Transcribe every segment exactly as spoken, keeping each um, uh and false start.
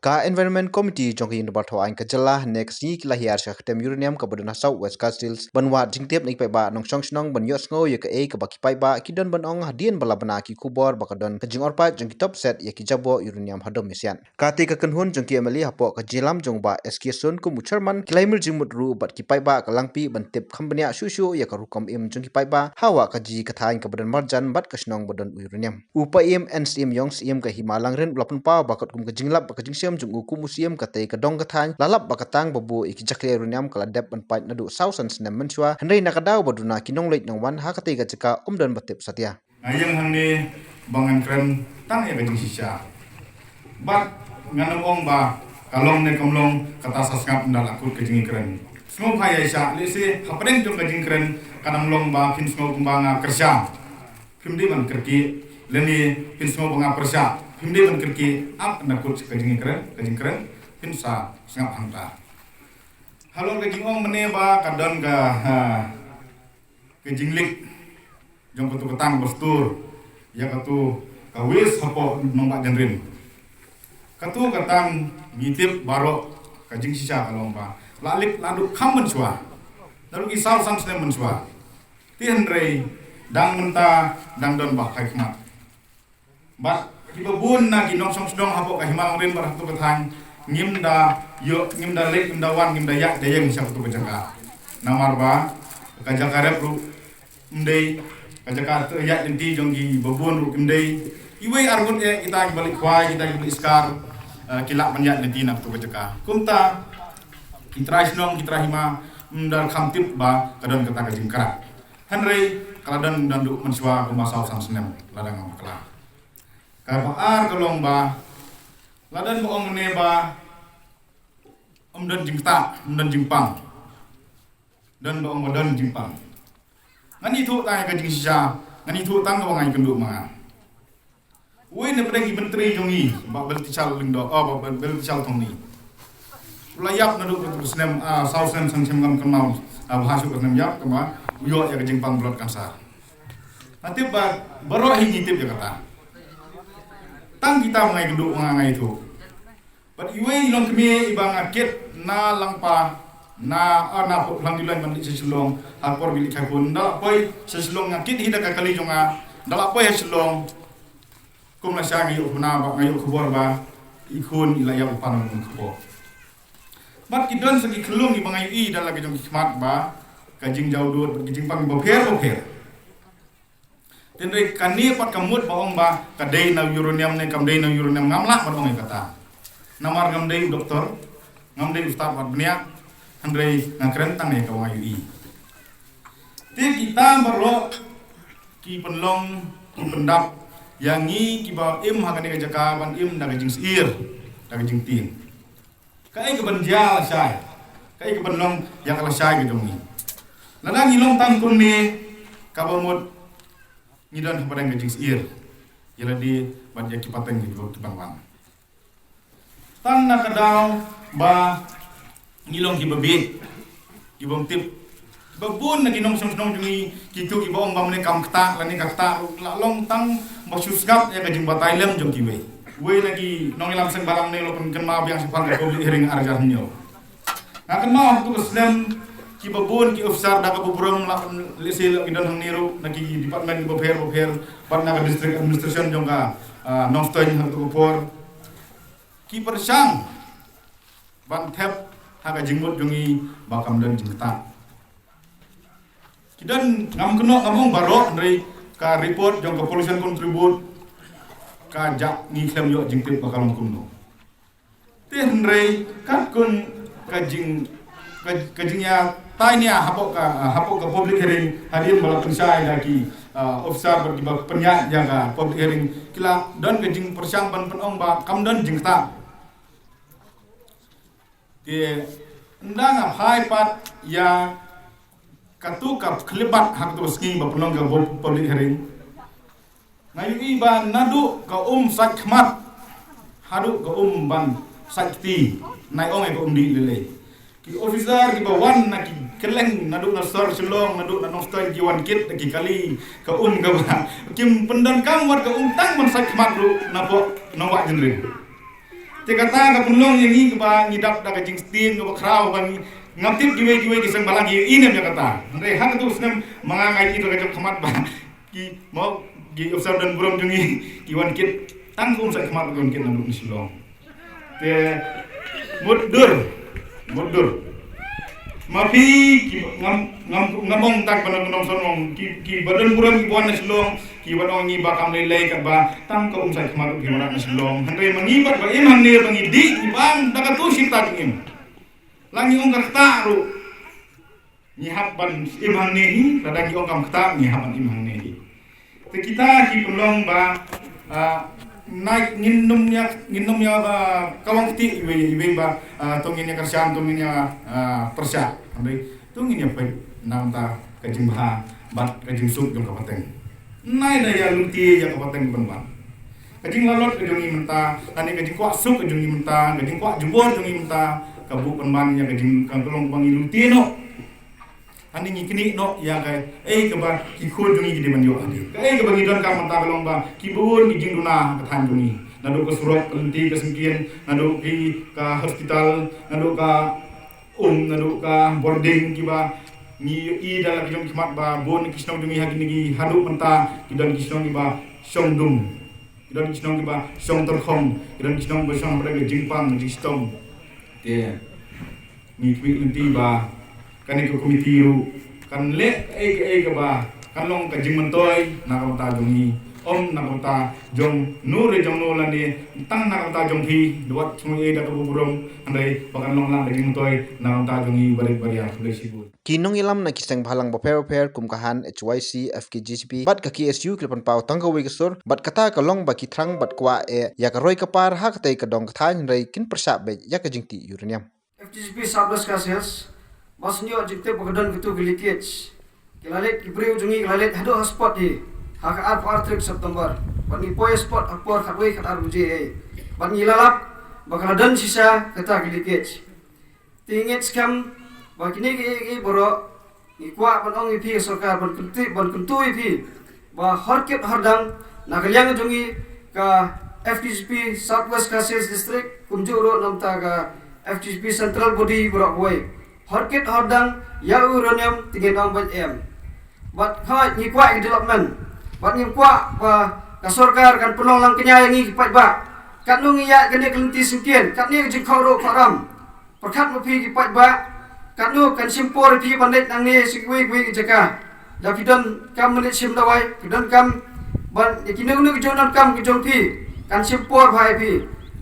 Ka Environment Committee jong ka Ïing Dorbar Thaw Aiñ ka jylla ne ka sngi ki la hiar sha ka kem uranium kaba don ha South West Khasi Hills ban wad jingtip na ki paidbah nongshong shnong ban ïohsngew ïa kaei kaba ki paidbah ki don ban ong hadien ba la bna ki khubor ba ka don ka jingorpait jong ki topset ïa ki jaboh uranium ha Dong Misiat. Katei ka kynhun jong ki M L A hapoh ka jingïalam jong u Bah S K Sun kum u chairman, ki la ïamir jingmut ruh bad ki paidbah ka Langpih ban tip kham bniah shuh shuh ïa ka rukom im jong ki paidbah ha wah ka jaka thaiñ kaba don marjan bad ka shnong ba don uranium. U Paiem N Syiem Ïong, Syiem ka Hima Langrin, u la pynpaw ba katkum ka jinglap bad ka jingshem jong u kum u Syiem, katei ka dong ka thaiñ la lap ba ka tang ba buh ïa ki jakhlia uranium ka la dep ban pait naduh saw san snem mynshuwa, hynrei na ka daw ba duna ki nongleit nongwan ha katei ka jaka ym don ba tip satia. Nga ïeng hangne ba ngan kren tang ïa ka jingshisha. Bad ngan ym ong ba ka long ne kam long, kata sa sngap ynda la kut ka jingkren. Sngewbha ïa sha, lehse hapdeng jong ka jingkren ka dang long ba phin sngew kumba nga kyrshan. Phim dei ban kyrkieh, lane phin sngew ba nga pyrshah. Phim dei ban kyrkieh, ap ynda kut ka jingkren, ka jingkren phin sa sngap hangta. Halor ka jingong mynne ba ka don ka, ha, ka jinglik jong katu ka tang ba stur ïa katu ka west hapoh Nongbah Jynrin. Katu ka tang ngi tip baroh ka jingshisha ka long ba la lik la duh kham mynshuwa. Naduh ki saw san snem mynshuwa. Te hynrei dang mynta dang don ba phai khmat. Bad kiba bun na ki nongshong shnong hapoh ka Hima Langrin bad hapoh ka thaiñ ngim da ïoh, ngim da leit, ngim da wan, ngim da ïaid da ïeng sha katu ka jaka. Namar ba ka jaka rep ruh ym dei, ka jaka ïaid lynti jong kiba bun ruh kim dei. Iwei ar ngut eh kita kiba leit khwai, kita kiba leit shikar, eh, ki lah ban ïaid lynti na katu ka jaka. Kumta ki trai shnong, ki trai hima ym da kham tip ba ka don kata ka jingkrak. Hynrei ka la don, don duh mynshuwa kumba saw san snem lada ngam bakla. Kaba ar ka long ba la don ba ong ne ba ym don jingktah, ym don jingpang. Don ba ong ba don jingpang. Ngan ïathuh tang ïa ka jingshisha, ngan ïathuh tang kaba nga ïakynduh ma nga. Uwei na pdeng ki myntri jong ngi, Bah Baltishal Lyngdoh, oh, Bah Bal-, Baltishal Thongni. U la ïap naduh katu ka snem, ah, saw snem, san snem ngam kynmaw, ah, ba ha shuh ka snem ïap, kaba u ïoh ïa ka jingpang blood cancer. Nga tip ba baroh hi ngi tip ïa kata. Tang kita ma nga ïakynduh ma nga, nga ïathuh. Bad iwei i longkmie iba nga kit na Langpa, na, ah, na Phlang Diloin ban leit sha Shillong, ha por ba i leit khaiphone. Ynda la poi sha Shillong nga kit hi da ka kali jong nga, ynda la poi ha Shillong. Kum lashai nga ïoh khubor ba, nga ïoh khubor ba i khun i la ïap u pan, kum khubor. Bad ki don sa ki khyllung iba nga ïohi da la ka jong ki khmat ba ka jingjaw dud bad ki jingpang bapher bapher. Hynrei kane pat ka mut ba ong ba ka dei na uranium ne kam dei na uranium, ngam lah ban ong ïa kata. Namar ngam dei u doktor, ngam dei u stad wad bniah, hynrei nga kren tang ïa kaba nga ïohi. Te kita baroh ki pynlong, ki pyndap ïa ngi kiba im ha kane ka jaka ban im da ka jingsyier, da ka jingtieng. Kaei kaban jia lashai, kaei kaban long ïa ka lashai ka jong ngi. Lada ngi long tang kumne, kaba mut ngi don hapdeng ka jingsyier ïa lade bad ïa ki pateng kiba, kiban wan. Tang na ka daw ba ngi long kiba bieit, kibym tip. Ba bun na ki nongshong shnong jong ngi, kito kiba ong ba mynne kam ktah, lane ka ktah, la long tang ba shu sngap ïa ka jingbatai lem jong kiwei. Wei na ki nongïalam seng balang ne la pynkynmaw biang shaphang ka public hearing ar hajar hynñiew. Nga kynmaw ha katu ka snem kiba bun ki officer da kaba burom la, lehse la ki don hangne ruh na ki department kiba pher bapher, bad na ka district administration jong ka, ah, Nongstoiñ ha katu ka por. Ki pyrshang ban thep ha ka jingmut jong ngi ba kam don jingktah. Ki don, ngam kynnoh, ngam ong baroh, hynrei ka report jong ka Pollution Control Board ka jah ngi khlem ïoh jingtip ba ka long kumno. Te hynrei katkum ka jing, ka, ka jingïatai nia hapoh ka, hapoh ka public hearing, hadien ba la pynshai da ki, ah, officer bad kiba pynïaid ïa ka public hearing, ki la don ka jingpyrshang ban pynong ba kam don jingktah. Te ynda nga phai pat ïa katu ka khyllipmat ha katu ka sngi ba pynlong ka pub-, public hearing, nga ïohi ba naduh ka um sait khmat haduh ka um ban sait kti, nai ong ïa ka um dih lei lei. Ki officer kiba wan na ki kylleng naduh na sor Shillong, naduh na Nongstoiñ ki wan kit da ki kali ka um kaba kim pyndonkam wat ka um tang ban sait khmat ruh napoh Nongbah Jynrin. Te kata ka pynlong ïa ngi kaba ngi dap da ka jingstieng kaba khraw ba ngi ngam tip kiwei kiwei ki seng bhalang ki ïohi ne em ïa kata. Hynrei ha katu ka snem ma nga nga ïohi da ka jong khmat ba ki mo ki officer don burom jong ngi ki wan kit tang kum sa khmat ki wan kit naduh na Shillong. Te mutdur mutdur ma phi ki ngam ngam ngam ong tak ba na Nongstoiñ ong ki ki ba don burom ki wan na Shillong ki ba ong ngi ba kam lei lei kat ba tang ka um sa khmat ki wan na Shillong. Hynrei ma ngi ba ba im hangne ba ngi dih ngi bang da katu shi tak im. La ngi ong ka kata ruh ngi hap ban im hangne hi, lada ngi ong kam kata ngi hap ban im hangne hi. Te kita ki pynlong ba ah, nai ngin nym ïa ngin nym ïa ba kawang kti iwei iwei ba ah, to ngin ïa kyrshan to ngin ïa ah, pyrshah. Hynrei to ngin ïa peit na ka bynta ka jingbha bad ka jingsuk jong ka pateng. Nai da ïa lynti ïa ka pateng ban ban. Ka jinglalot ka jong ngi mynta, lane ka jingkwah suk ka jong ngi mynta, ka jingkwah jubor jong ngi mynta, ka buh pynban ïa ka jing ka long ba ngi lynti noh. Ani ngi knieh noh ïa kaei kaba ki khun jong ngi ki dei ban ïoh hadien. Kaei kaba ngi donkam mynta ka long ba ki bun ki jingduna ha ka thaiñ jong ngi. Naduh ka surok, ka lynti, ka syngkien, naduh ki ka hospital, naduh ka um, naduh ka boarding kiba ngi ïohi da la ki jong ki khmat ba bun ki shnong jong ngi ha kine ki haduh mynta ki don ki shnong kiba shong dum. Ki don ki shnong kiba shong tyrkhong, ki don ki shnong ba shong ha ka jingpang jingshitom. Te ngi khmih lynti ba kane ka komiti ruh kan leh kaei kaei kaba kan long ka jingmyntoi na ka bynta jong ngi. Ym na ka bynta jong no re jong no lane tang na ka bynta jong phi, da wat sngewthuh da kaba burom, hynrei ba kan long lang ka jingmyntoi na ka bynta jong ngi barit baria. Khublei shibun. Ki nongïalam na ki seng bhalang bapher bapher kum ka HAN, HYC, FKJGP bad ka KSU ki la pynpaw tang kawei ka sur bad kata ka long ba ki thrang bad kwah eh ïa ka roi ka par ha katei ka dong ka thaiñ hynrei kin pyrshah beit ïa ka jingtih uranium. FKJGP South West Khasi Hills ba sngewthuh jingtip ba ka don katu ka leakage. Ki la leit ki briew jong ngi ki la leit haduh ha spot hi ha ka arphew ar tarik September. Bad ngi poi ha spot ha por khatwei khatar baje ei. Bad ngi la lap ba ka la don shisha kata ka leakage. Te ngi ngeit skhem ba kine kiei kiei baroh ngi kwah ban ong ïa phi ka sorkar ban kyntu ban kyntu ïa phi ba hor kit hor dang na ka liang jong ngi ka FKJGP South West Khasi Hills District kumjuh ruh na bynta ka FKJGP Central Body baroh kawei. Hor kit hor dang ïa u uranium te ngin ong ban em. Bad hooid ngi kwah ïa ka development. Bad ngim kwah ba ka sorkar kan pynlong lang kñia ïa ngi ki paidbah. Katno ngi ïaid kane ka lynti syngkien, katne ka jingkhawruh khawram. Pyrkhat ma phi ki paidbah, katno kan shim por ïa phi ban leit nangne sha kiwei kiwei ki jaka. Da phi donkam ban leit shim dawai, phi donkam ban ïa kino kino ki jingdonkam ki jong phi, kan shim por bha ïa phi.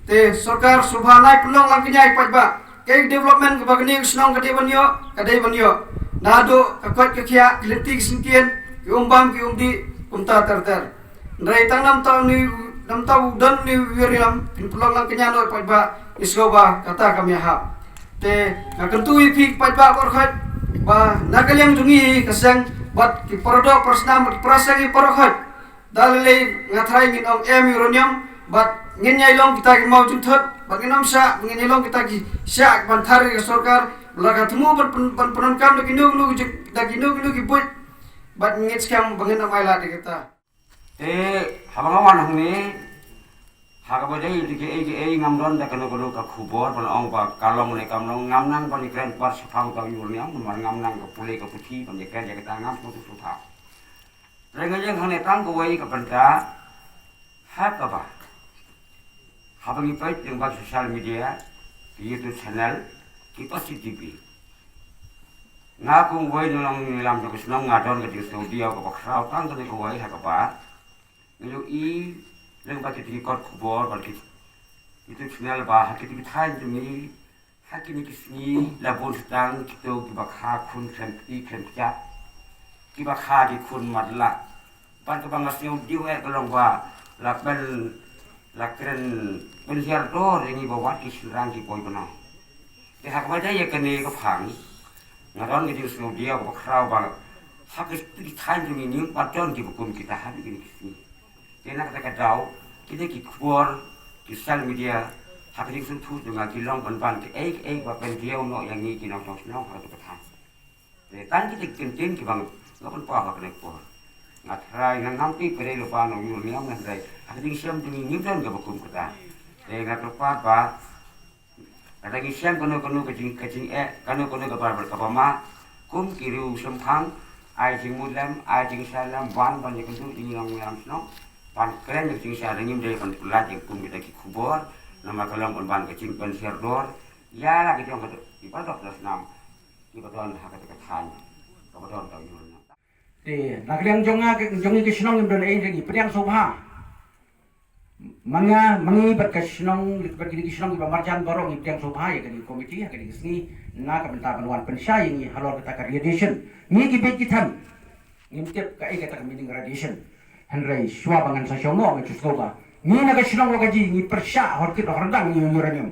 Te sorkar sngewbha nai pynlong lang kñia ïa ki paidbah. Kaei ka development kaba kane ka shnong ka dei ban ïoh, ka dei ban ïoh. Naduh ka koit ka khiah, ki lynti ki syngkien, ki um bam ki um dih, kumta ter ter. Hynrei tang namar u, namar u don une u uranium, phin pynlong lang kñia noh ïa ki paidbah, ngi sngew ba kata kam ïahap. Te nga kyntu ïa phi ki paidbah baroh khoit ba na ka liang jong ngi ka seng bad ki paradoh parasnam bad ki parasnam baroh khoit. Da lei lei nga tharai ngin ong em uranium bad ngin ïai long kita ki maw jingthut bad ngin ym shah, ngin ïai long kita ki shah ban thar ïa ka sorkar ba la ka thmu ban pyn- ban pyndonkam da kino kino ki jing- da kino kino ki buit bad ngin skhem ba ngin ym ailad ïa kita. Te haba nga wan hangne ha kaba dei ïa kiei kiei ngam don da kano kano ka khubor ban ong ba ka long ne kam long, ngam nang ban ïakren pat shaphang ka uranium namar ngam nang ka pule ka puthi ban ïakren ïa kata, ngam sngewthuh shuh. Hynrei nga ïeng hangne tang kawei ka bynta ha kaba haba ngi peit lyngba ki social media, ki YouTube channel, ki pa C T V. Nga kum uwei na nongïalam jong ka shnong nga don ka jingsngewdiaw kaba khraw tang kane kawei ha kaba ngi ïohi lyngba ki jingkot khubor bad ki YouTube channel ba ha ki jingthaiñ jong ngi ha kine ki sngi la bun sdang kito kiba kha khun khlem kti khlem kjat, kiba kha ki khun matlah. Bad kaba nga sngewdiaw eh ka long ba la pyn la kren pynhiar dor ïa ngi ba wat ki shynrang ki poi bnai. Te ha kaba ïadei ïa kane ka phang nga don ka jingsngewdiaw kaba khraw ba ha ki thaiñ jong ngi ngim pat don kiba kum kita ha kine ki sngi. Te na kata ka daw kine ki khubor ki social media ha ka jingsngewthuh jong nga ki long ban ban kiei kiei ba pyndiaw noh ïa ngi ki nongshong shnong ha kata ka thaiñ. Te tang kita ki kyntien kiba nga pynpaw ha kane ka por. Nga tharai nga ngam tip ka dei lypa na u uranium ne hynrei ha ka jingshem jong ngi ngim don kaba kum kata. Te nga kyrpad ba lada ngi shem kano kano ka jing, ka jingeh, kano kano ka ba, ka ba ma, kum ki riew shemphang, ai jingmut lem, ai jingsngew lem, wan ban ïakynduh ïa ngi nongïalam shnong, ban kren ïa ka jingshisha, da ngim dei ban lait ïa kum kita ki khubor, namar ka long ban ban ka jing ban share dor ïa la ka jong ka dok, ki ba dok da snam, ki ba don ha kata ka thaiñ, ka ba don ka ïul na. Te na ka liang jong nga, jong ngi ka shnong ngim don ei, ngi pdiang sngewbha. Ma nga, ma ngi bad ka shnong, bad kine ki shnong kiba marjan baroh ngi pdiang sngewbha ïa kane ka komiti ha kane ka sngi na ka bynta ban wan pynshai ïa ngi halor kata ka radiation. Ngi ki beit ki them. Ngim tip kaei kata ka meaning radiation. Hynrei shuwa ba ngan sa shong noh ngan shu sngewbha. Ngi na ka shnong Wakaji ngi pyrshah horkit hordang ïa u uranium.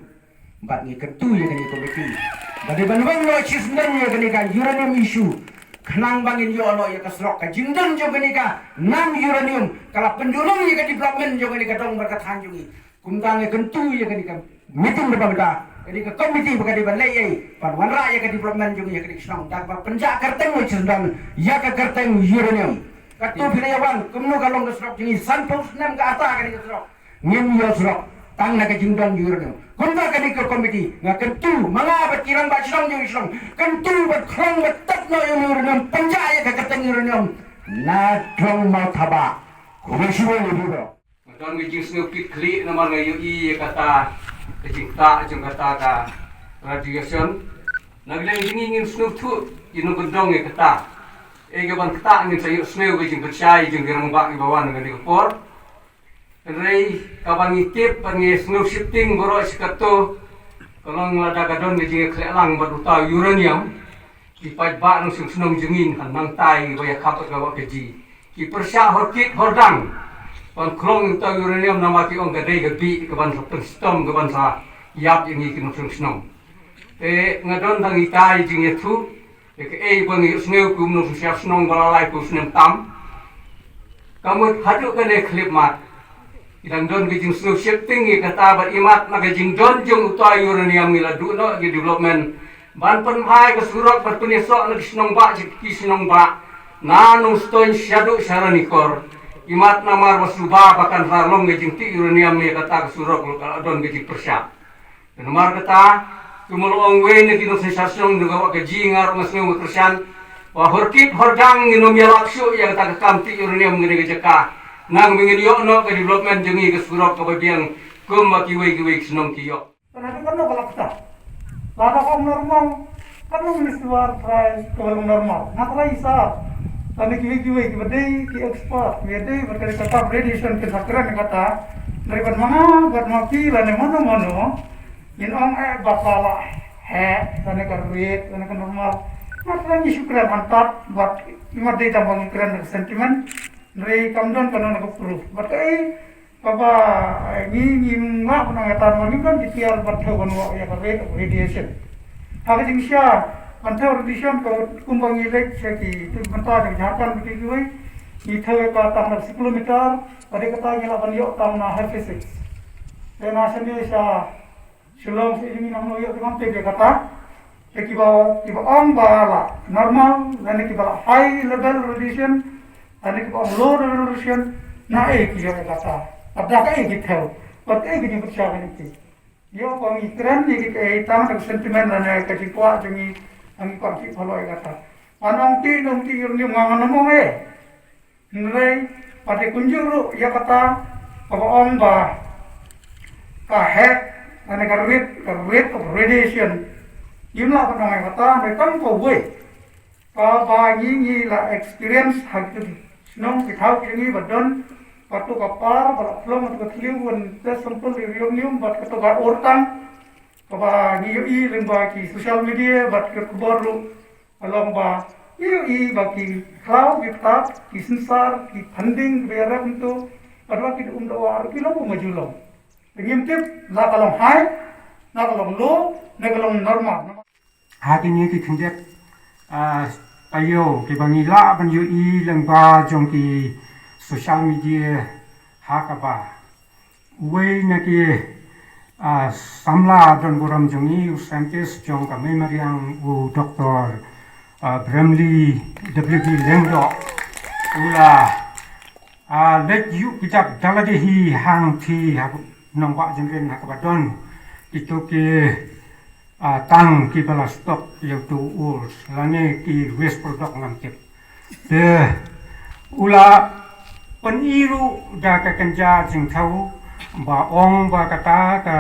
Bad ngi kyntu ïa kane ka komiti ba dei ban weng noh shisyndon ïa kane ka uranium issue. Khnang ba ngin ïoh noh ïa ka surok, ka jingdon jong kane ka nam uranium ka la pynjulong ïa ka development jong kane ka dong bad ka thaiñ jong ngi. Kumta ngi kyntu ïa kane ka meeting ba mynta, kane ka komiti ba ka dei ban leh ei ban wanrah ïa ka development jong ngi ha kane ka shnong da kaba pynjah kyrteng noh shisyndon ïa ka kyrteng uranium. Katto phi la ïa wan kumno ka long ka surok jong ngi, sanphew snem ka ata kane ka surok. Ngim ïoh surok tang na ka jingdon jong uranium. Kumta kane ka komiti nga kyntu, ma nga bad ki rangbah shnong jong ngi shnong, kyntu bad khlong bad tat noh ïa u uranium, pynjah ïa ka kyrteng uranium na dong Mawthabah. Khublei shibun ïa phi baroh. Nga don ka jingsngew kitkhlieh namar nga ïohi ïa kata ka jingktah jong kata ka radiation. Na ka liang jong ngi ngin sngewthuh ïa nongkyndong ïa kata. Ei ka ban ktah ngin sa ïohsngew ka jingpynshai jong ki rangbah kiba wan ha kane ka por. Hynrei kaba ngi tip bad ngi sngew sheptieng baroh shi katta ka long lada ka don ka jingïakhleh lang bad uta u uranium, ki paidbah nongshong shnong jong ngi kan nangtai ba ïakhap bad ka Wakaji. Ki pyrshah horkit hordang ban khlong uta u uranium namar ki ong ka dei ka bih ka ban sa pynshitom ka ban sa ïap ïa ngi ki nongshong shnong. Te nga don tang itai jingïathuh. Ïa kaei ba ngi ïohsngew kum u nongsynshar shnong ba la laiphew snem tam. Ka mut haduh kane khyllipmat ki dang don ka jingsngew sheptieng ïa kata bad imat na ka jingdon jong uta u uranium ngi la duh noh ki development ban pynbha ïa ka surok ban pynïasoh na ki shnong bah sha ki shnong bah na Nongstoiñ shaduh sha Ranikor. Imat namar ba suba ba kan sa long ka jingtih uranium ïa kata ka surok ruh ka la don ka jingpyrshah. Namar kata, kumba la ong uwei na ki nongsynshar shnong jong ka Wakaji, nga ruh nga sngew nga kyrshan ba horkit hordang ngin ym ïalap shuh ïa kata ka kam tih uranium ha kane ka jaka. Nang ba ngin ïoh noh ka development jong ngi ka surok kaba biang kumba kiwei kiwei ki shnong ki ïoh. Ka la dei kano ka la kata. Lada ka ong normal, kano ka mesti ba trai kaba long normal. Nga trai sa lane kiwei kiwei kiba dei ki expert, kiba dei bad kane ka kam radiation kin sa kren kata. Hynrei bad ma nga bad ma phi lane mano mano ngin ong eh ba ka la heh lane ka rit lane ka normal. Nga trai ngi shu kren hangtat bad ngi mat dei tang ba ngi kren da ka sentiment. Hynrei kam don kano na ka proof. Bad kaei kaba, eh, ngi, ngim lah ban ong ïa kata namar ngim don ki tiar ban thew ban wad ïa ka rate of radiation. Ha ka jingshisha ban thew radiation ka kumba ngi leit sha ki, tu mynta jong Jharkhand bad kiwei, ngi thew ïa ka tang na cyclometer, bad ïa kata ngi lah ban ïoh tang na hypoxic. Te na shane sha Shillong sha ïing nang ïoh ki bang te ïa kata. Te kiba, kiba ong ba la normal, lane kiba la high level radiation, lane kiba ong low level radiation, na ei ki ïoh ïa kata. Bad da kaei ki thew, bad kaei ki jingpyrshah kane ki. Ïoh ba ngi kren ïa ki kaei tang da ka sentiment lane ka jingkwah jong ngi, ngi kwah ki follow ïa kata. Ban ong ti, ong ti, ong ti, nga ngam ong eh. Hynrei pat te kumjuh ruh ïa kata kaba ong ba ka heh lane ka rit, ka rate of radiation. Ngim lah ban ong ïa kata, hynrei tang kawei kaba ngi, ngi la experience ha ki shnong ki thaw ki jong ngi ba don kato ka par ba la pynlong kato ka thliew ban test sample uranium bad kato ka urtang kaba ngi ïohi lyngba ki social media bad ki khubor ruh. Ka long ba ngi ïohi ba ki khlaw, ki ktah, ki synsar, ki funding kiba ïarap hangto, bad wat ki da um da wah ruh ki long kumba ju long. Te ngim tip la ka long high, la ka long low, ne ka long normal. Ha kine ki khyndiat, ah, taïew kiba ngi lah ban ïohi lyngba jong ki social media ha kaba uwei na ki, ah, samla donburom jong ngi, u scientist jong ka mei mariang, u Doktor, ah, Bramley W B Lyngdoh, u la, ah, leit ïuh kjat da lade hi hangthie ha, nongbah jingrin ha kaba don kito ki, ah, tang kiba la stock ïa uto u ores lane ki waste product ngam tip. Te u la pyni ruh da ka kynja jingthaw ba ong ba kata ka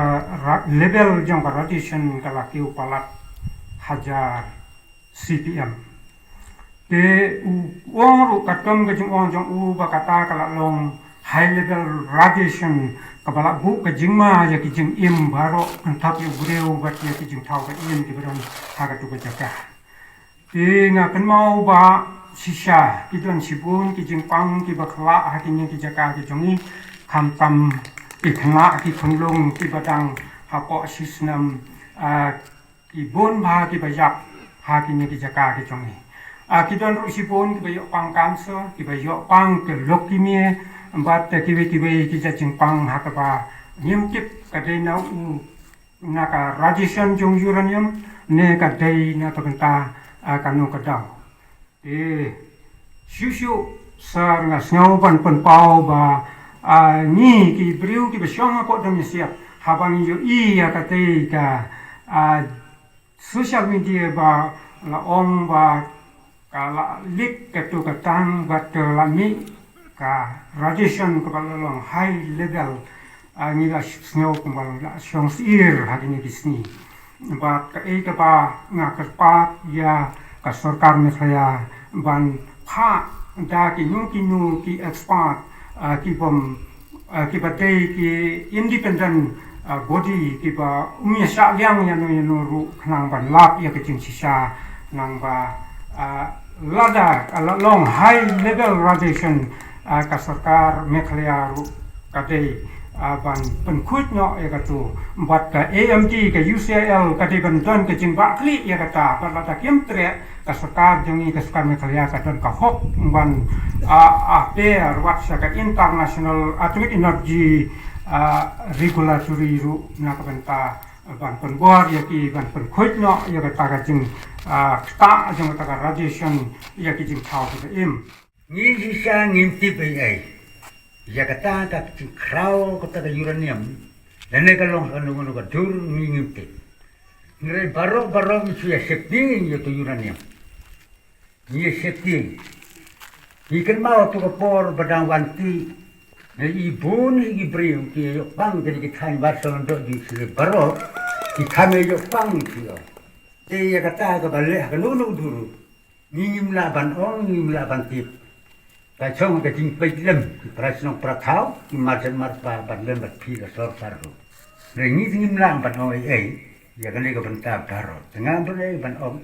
ra-, level jong ka radiation ka la kiew palat hajar C P M. Te u ong ruh katkum ka jingong jong u ba kata ka la long high level radiation kaba la buh ka jingma ïa ki jingim baroh, kynthap ïa u briew bad ïa ki jingthaw ka im kiba don ha katu ka jaka. Te nga kynmaw ba shisha ki don shibun ki jingpang kiba khlaiñ ha kine ki jaka ki jong ngi, khamtam ki khynnah ki khunlung kiba dang hapoh shisnem, ah, ki bun bha kiba ïap ha kine ki jaka ki jong ngi. Ah, ki don ruh shibun kiba ïoh pang cancer, kiba ïoh pang ka leukemia, bad kiwei kiwei ki jait jingpang ha kaba ngim tip ka dei na u, na ka radiation jong uranium ne ka dei na ka bynta, ah, kano ka daw. Te shuh shuh sir nga sngew ban pynpaw ba, ah, ngi ki briew kiba shong hapoh Dong Mynsiem haba ngi ïohi ïa katei ka, ah, social media ba la ong ba ka la leak katu ka tank bad ka la mih ka radiation kaba la long high level, ah, ngi la sngew kumba la shong syier ha kine ki sngi. Bad kaei kaba nga kyrpad ïa ka sorkar Meghalaya ban phah da kino kino ki expert, ah, ki bym, ah, kiba dei ki independent, ah, body kiba ym ïa shah liang ïano ïano ruh khnang ban lap ïa ka jingshisha, nang ba, ah, lada ka la long high level radiation, ah, ka sorkar Meghalaya ruh ka dei, ah, ban pynkhuid noh ïa katu. Bad ka A M D, ka U C I L ka dei ban don ka jingbakla ïa kata. Bad lada kim treh, ka sorkar jong ngi, ka sorkar Meghalaya ka don ka hok ban, ah, ah, pyrshah wat sha ka International Atomic Energy, ah, Regulatory ruh na ka bynta ban pynbor ïa ki, ban pynkhuid noh ïa kata ka jing, ah, kata jong kata ka radiation ïa ki jingthaw kiba im. Ngi shisha ngim tip ei ei ïa kata ka jingkhraw kata ka uranium. Lane ka long kano kano ka dur ngi ngim tip. Hynrei baroh baroh ngi shu ïa sheptieng ïa ka uranium. Ngi ïa sheptieng. Ngi kynmaw tu ka por ba dang wan ti. Ngi i bun hi ki briew ki ïoh pang ki ki thaiñ Barsong Dohjing shisha baroh. Ki kham ïoh pang ki ïoh. Te ïa kata kaba leh kano kano ka dur. Ngi ngim lah ban ong, ngim lah ban tip. Ka shong ka jingpeit lem ki para shnong para thaw, ki marjan marpa ban lem bad phi ka sorkar ruh. Hynrei ngi ngim lah ban ong ei ei ïa kane ka bynta baroh. Te ngam don ei ban ong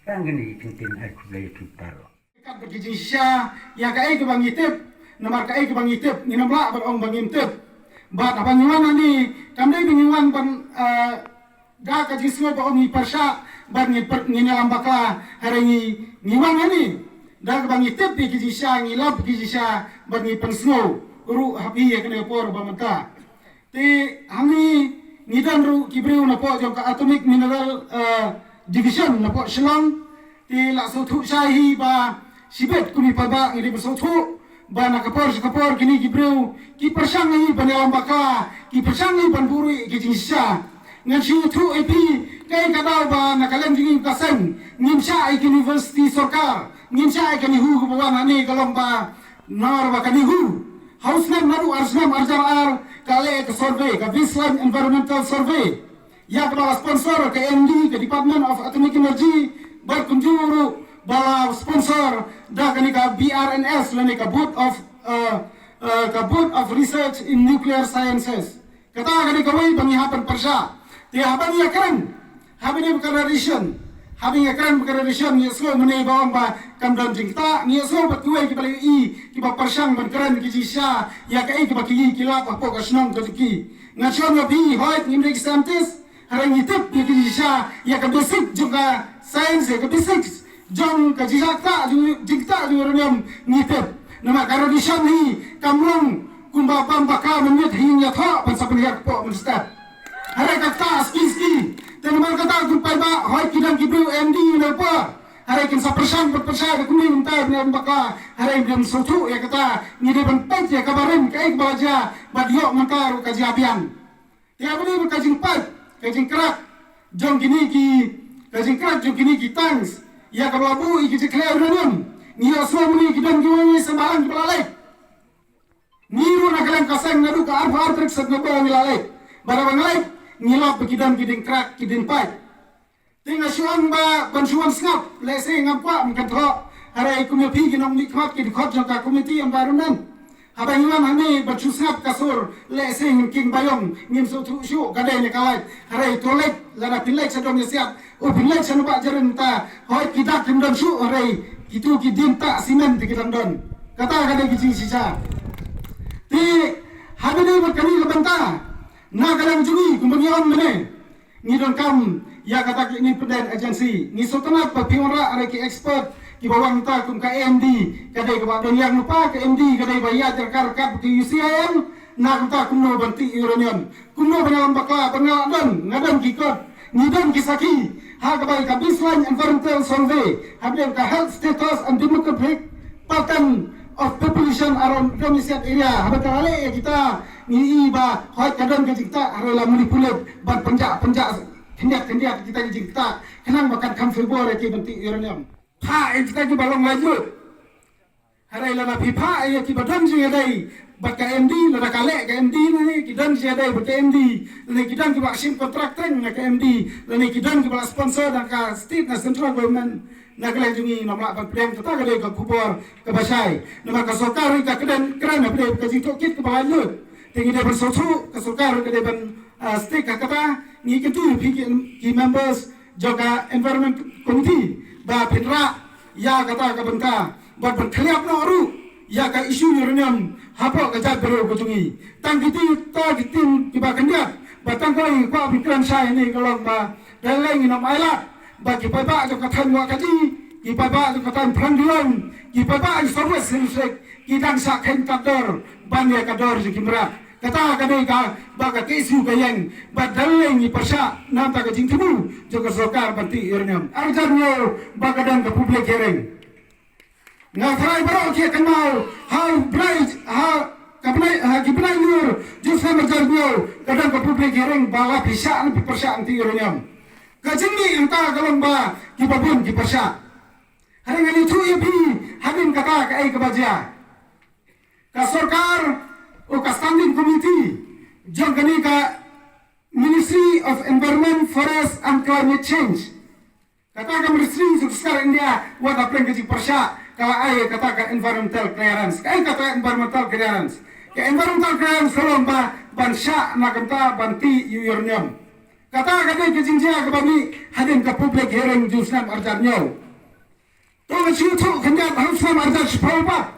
tang kine ki kyntien, ai khublei ïa phi baroh. Kat bad ki jingshisha ïa kaei kaba ngi tip, namar kaei kaba ngi tip ngin ym lah ban ong ba ngim tip. Bad haba ngi wan hangne kam dei ba ngi wan ban, eh, da ka jingsngew ba ong ngi pyrshah bad ngi pyrshah, ngi ïalam bakla, hynrei ngi, ngi wan hangne da kaba ngi tip ïa ki jingshisha, ngi lap ki jingshisha bad ngi pynsngew ruh ha phi ïa kane ka por ba mynta. Te hangne ngi don ruh ki briew napoh jong ka Atomic Mineral, eh, Division napoh Shillong. Te la sngewthuh shai hi ba shibit kum ki paidbah ngi dei ban sngewthuh ba na ka por sha ka por kine ki briew ki pyrshang hi ban ïalam bakla, ki pyrshang hi ban buhrieh ki jingshisha. Ngan shu ïathuh ïa phi kaei ka daw ba na ka liang jong ngi ka seng ngim shah ïa ka university sorkar, ngim shah ïa ka NEHU kaba wan hangne, ka long ba namar ba ka NEHU ha u snem naduh ar snem ar hajar ar ka leh ka survey, ka Baseline Environmental Survey. Ïa kaba la sponsor ka A M D, ka Department of Atomic Energy, bad kumjuh ruh ba la sponsor da kane ka B R N S lane ka Board of, uh, uh, ka Board of Research in Nuclear Sciences. Kata ka dei kawei ba ngi hap ban pyrshah. Te haba ngi ïakren, haba ngi ïakren bad ka radiation, haba ngi ïakren bad ka radiation, ngi ïohsngew mynne ba ong ba kam don jingktah, ngi ïohsngew bad kiwei kiba la ïohi kiba pyrshang ban kren ki jingshisha ïa kaei kaba ki, ki lap hapoh ka shnong ka jong ki. Nga shu ong ïa phi, hooid ngim dei ki scientist, hynrei ngi tip ïa ki jingshisha, ïa ka basic jong ka science, ïa ka basic jong ka jingktah, jong, jingktah jong uranium ngi tip. Namar ka radiation hi kam long kumba bam bakla mynmiet ha ïing ïathoh ban sa pynhiar kpoh mynstep. Hynrei ka ktah ski ski. Te namar kata kum paidbah, hooid ki don ki briew M D na u por, hynrei kin sa pyrshang ban pyrshang da kumne mynta ban bakla. Hynrei ngim sngewthuh ïa kata, ngi dei ban peit ïa kaba rim kaei kaba la jia bad ïoh mynta ruh ka jia biang. Te haba ïadei bad ka jingpait, ka jingkrak jong kine ki, ka jingkrak jong kine ki tanks ïa kaba la buh ïa ki jingkhleh uranium, ngi ïohsngew mynne ki don kiwei kiwei symbai lang kiba la leit. Ngi ruh na ka liang ka seng naduh ka arphew ar tarik September ngi la leit. Bad haba ngi leit, ngi lap ba ki don ki jingkrak, ki jingpait. Te nga shu ong ba ban shu wan sngap, lehse ngam kwah ban kynthoh. Hynrei kum ïa phi ki nongmihkhmat, ki dkhot jong ka Committee Environment, haba ngi wan hangne ban shu sngap ka sur, lehse ngin king ba ïong, ngim sngewthuh shuh ka dei ne ka lait. Hynrei to leit, lada phin leit sha Dong Ïasiat, u phin leit sha Nongbah Jarin mynta, hooid ki dak kim don shuh, hynrei kito ki dien tah simen te ki dang don. Kata ka dei ka jingshisha. Te haba ïadei bad kane ka bynta, na ka liang jong ngi kumba ngi ong mynne, ngi donkam ïa kata ka independent agency. Ngi sngewtynnat ba phi wanrah hynrei ki expert kiba wan mynta kum ka M D ka dei kaba don ïa lypa, ka M D ka dei ba ïaid ryngkat ryngkat bad ka U C I L na ka bynta kumno ban tih uranium, kumno ban ïalam bakla, ban ïalam don, nga don ki kot, ngi don ki sakhi ha kaba ïa ka baseline environmental survey, haba ïa ka health status and demographic pattern of population around Dong Ïasiat area. Haba ka la leh ïa kita, ngi i ba hooid ka don ka jingktah, hynrei la manipulate ban pynjah pynjah khyndiat khyndiat kita ki jingktah khnang ba kan kham favour ïa ki ban tih uranium. Phah ïa kita kiba long laitluid. Hynrei lada phi phah ïa kiba don jingïadei bad ka M D, lada ka leh ka M D lane ki don jingïadei bad ka M D, lane ki don kiba shim contract teng na ka M D, lane ki don kiba la sponsor da ka state na central government, na ka liang jong ngi ngam lah ban pdiang. Kata ka dei ka khubor kaba shai. Namar ka sorkar ka kren, kren hapdeng ka jingtohkit kaba laitluid. Te ngi dei ban sngewthuh, ka sorkar ka dei ban, ah, stick ha kata. Ngi kyntu ïa phi ki, ki members jong ka Environment Committee ba phin rah ïa kata ka bynta bad ban khylliap noh ruh ïa ka issue uranium hapoh ka jaitbynriew ka jong ngi. Tang kito kita ki team kiba khyndiat ba tang kawei kwah ban kren shai ne ka long ba dang lei ngin ym ailad ba ki paidbah jong ka thaiñ Wahkaji, ki paidbah jong ka thaiñ Pharangdilong, ki paidbah jong South West Hills District ki dang shah kheiñ tad dor ban ïa ka dor jong ki mrad. Kata ka dei kaba ka K S U ka ïeng, ba dang lei ngi pyrshah na ka bynta ka jingthmu jong ka sorkar ban tih uranium. Arjar hynñiew ba ka don ka public hearing. Nga tharai baroh ki kynmaw, ha u bnai, ha ka bnai, ha ki bnai Naiïoh jong u snem arjar hynñiew ka don ka public hearing ba la pyrshah, la pyrshah ban tih uranium. Ka jingmih hangta ka long ba kiba bun ki pyrshah. Hynrei ngan ïathuh ïa phi hadien kata kaei kaba jia. Ka sorkar, u ka standing committee jong kane ka Ministry of Environment, Forest and Climate Change, kata ka ministry jong ka sorkar India, wat hapdeng ka jingpyrshah ka la ai kata ka environmental clearance. Kaei kata environmental clearance? Ka environmental clearance ka long ba ban shah na ka bynta ban tih ïa u uranium. Kata ka dei ka jingjia kaba mih hadien ka public hearing jong u snem arjar hynñiew. To ngan shu ïathuh khyndiat, ha u snem arjar shiphew pat,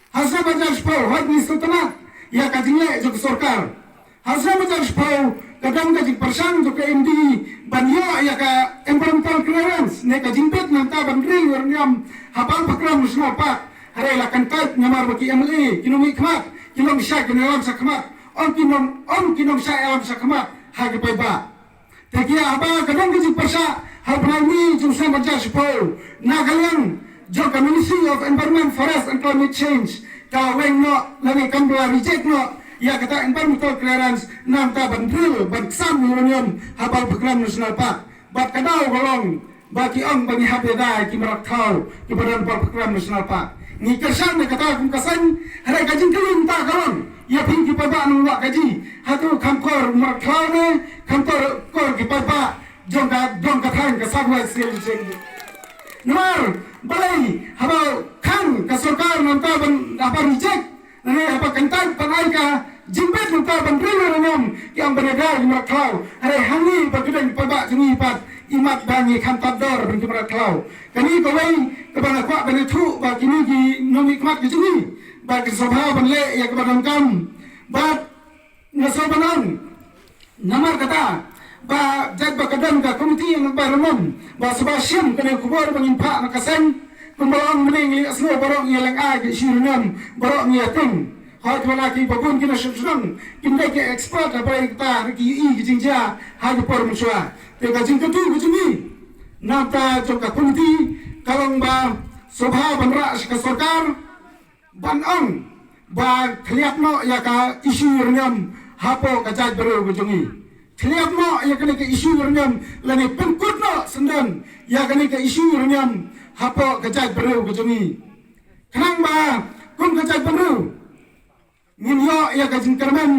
ha u snem arjar shiphew, hooid ngi sngewtynnat ïa ka jingleh jong ka sorkar. Ha u snem arjar shiphew ka don ka jingpyrshang jong ka M D ban ïoh ïa ka environmental clearance ne ka jingbit na ka bynta ban drill uranium ha Balpakram National Park. Hynrei la kyntait namar ba ki M L A, ki nongmihkhmat, ki nongshai, ki nongïalam shakhmat, ym ki nong, ym ki nongshai ïalam shakhmat ha ki paidbah. Te kiba ka don ka jingpyrshah ha u bnai May jong u snem arjar shiphew, na ka liang jong ka Ministry of Environment, Forest and Climate Change ka la weng noh lane kam la reject noh ïa kata environmental clearance na ka bynta ban drill, ban ksam uranium ha Balpakram National Park. Bad ka daw ka long ba ki ong ba ngi hap ïada ïa ki mrad khlaw kiba don ha Balpakram National Park. Ngi kyrshan ïa kata kum ka seng, hynrei ka jingkylli mynta ka long ïa phi ki paidbah nong Wahkaji, hato kham kor mrad khlaw ne kham kor, kor ki paidbah jong ka, jong ka thaiñ ka South West Hills District? Namar balei haba khang ka sorkar mynta ban haba reject, ne haba kyntait ban ai ka jingbit mynta ban drill uranium, ki ong ban ïada ïa ki mrad khlaw. Hynrei hangne ba ki don ki paidbah jong ngi pat, imat ba ngi kham tad dor ban ki mrad khlaw. Kane kawei kaba nga kwah ban ïathuh ba kine ki nongmihkhmat ki jong ngi, ba ki sngewbha ban leh ïa kaba donkam. Bad nga sngewbha ban ong, namar kata ba jait ba ka don ka Committee on Environment ba sngewbha shim kane ka khubor ba ngin phah na ka seng. Kumba ong mynne, ngi ïohsngew baroh ngi ïaleng ai ka issue uranium, baroh ngi ïating. Hooid, wat la kiba bun ki nongshong shnong kim dei ki expert ha pyrshah kata, hynrei ki ïohi ki jingjia ha ki por mynshuwa. Te ka jingkyntu ka jong ngi na ka bynta jong ka Committee ka long ba sngewbha ban rah sha ka sorkar ban ong ba khylliap noh ïa ka issue uranium hapoh ka jaitbynriew ka jong ngi. Khlieh noh ïa kane ka issue uranium lane pynkut noh syndon ïa kane ka issue uranium hapoh ka jaitbynriew ka jong ngi. Khnang ba kum ka jaitbynriew ngin ïoh ïa ka jingkyrmen,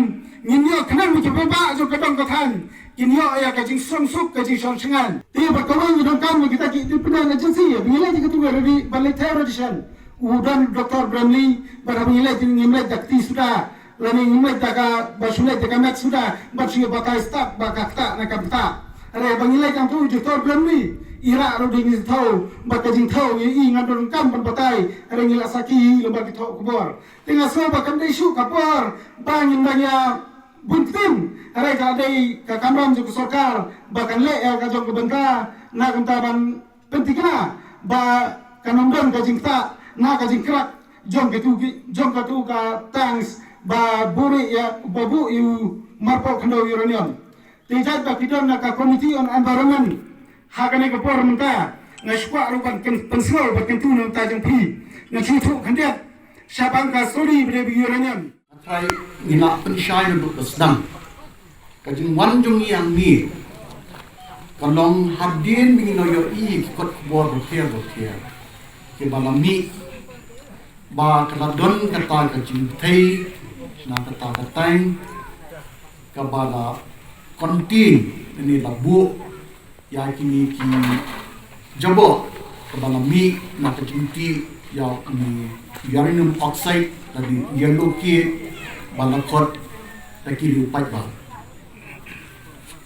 ngin ïoh khnang ba ki paidbah jong ka dong ka thaiñ kin ïoh ïa ka jingsuk suk, ka jingshong shngaiñ. Te bad kawei ngi donkam ïa kita ki independent agency ba ngi leit ïa katu ka rally ban leit thew radiation. U don Doctor Bramley, bad haba ngi leit ngim leit da kti suda, lane ngim leit da ka ba shu leit da ka met suda ban shu batai stad ba ka ktah na ka bynta. Hynrei haba ngi leit hangtu u Doctor Bramley i rah ruh da ngi thew, bad ka jingthew ngi i ngan donkam ban batai, hynrei ngi la sakhi lem bad ki thoh khubor. Te nga sngew ba kam dei shuh ka por ba ngin dang ïa bun ktien, hynrei ka dei ka kamram jong ka sorkar ba kan leh ïa ka jong ka bynta, na ka bynta ban pynthikna ba kan ym don ka jingktah na ka jingkrak jong katu ki, jong katu ka tanks ba buh ïa, ba buh ïa u marpoh khyndew uranium. Te jait ba phi don na ka Committee on Environment ha kane ka por mynta, nga shu kwah ruh ban kyn-, pynsngew bad kyntu na ka bynta jong phi. Nga shu ïathuh khyndiat shaphang ka story ba dei ba uranium. Nga trai ngi la pynshai naduh ba sdang. Ka jingwan jong ngi hangne ka long hadien ba ngi la ïohi ki kot khubor bapher bapher kiba la mih ba ka la don kata ka jingthei na kata ka thaiñ kaba la contain, lane la buh ïa kine ki jaboh kaba la mih na ka jingtih ïa une u uranium oxide lane u yellow cake ba la khot da ki riew paidbah.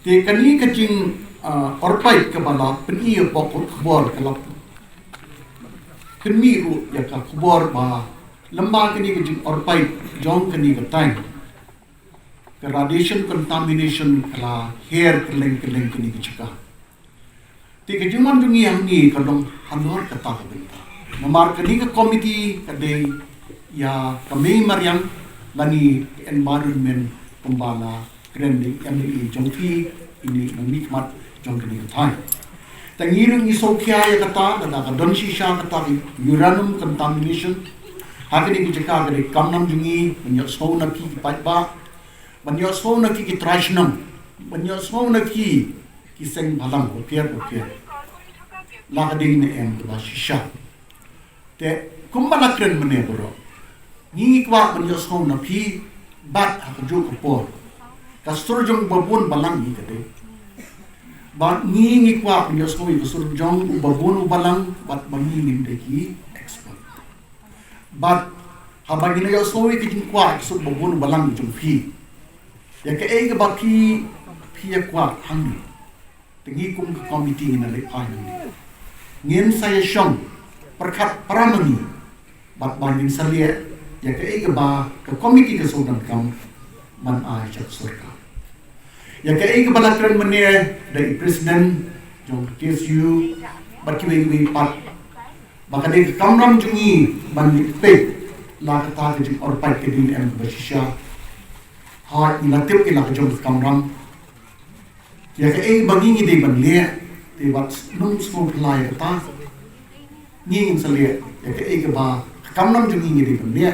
Te kane ka jing, ah, orpait kaba la pyni ïa pdeng kot khubor ka la pynmih ruh ïa ka khubor ba lem bad kane ka jing orpait jong kane ka thaiñ, ka radiation contamination ka la her kylleng kylleng kane ka jaka. Te ka jingwan jong ngi hangne ka long halor kata ka bynta. Namar kane ka committee ka dei ïa ka mei mariang lane ka environment kumba la kren da i MLA jong phi, ine i nongmihkhmat jong kane ka thaiñ. Te ngi ruh ngi sngewkhia ïa kata, lada ka don shisha kata ka uranium contamination ha kane ka jaka, ka dei ka kamram jong ngi ban ïohsngew na phi ki paidbah, ban ïohsngew na phi ki trai shnong, ban ïohsngew na phi ki seng bhalang bapher bapher. La ka dei ne em kaba shisha. Te kumba la kren mynne baroh, ngi ngi kwah ban ïohsngew na phi bad ha kajuh ka por ka sur jong u babun balang ngi ka dei. Bad ngi ngi kwah ban ïohsngew ïa ka sur jong u babun u balang bad ba ngi ngim dei ki expert. Bad haba ngi la ïohsngew ïa ka jingkwah ka sur babun u balang jong phi, ïa kaei kaba phi, phi ïa kwah hangne, te ngi kum ka committee ngin leit phai hangne. Ngin sa ïa shong pyrkhat para ma ngi bad ba ngin sa leh ïa kaei kaba ka committee ka sngewdonkam ban ai sha ka sorkar. Ïa kaei kaba la kren mynne da i president jong ka KSU bad kiwei kiwei pat, ba ka dei ka kamram jong ngi ban ïa peit la kata ka jingorpait ka dei ne em kaba shisha. Hooid, ngi la tip ïa la ka jong ka kamram. Ïa kaei ba ngi ngi dei ban leh, te wat nym sngewphylla ïa kata. Ngi ngin sa leh ïa kaei kaba ka kamram jong ngi ngi dei ban leh,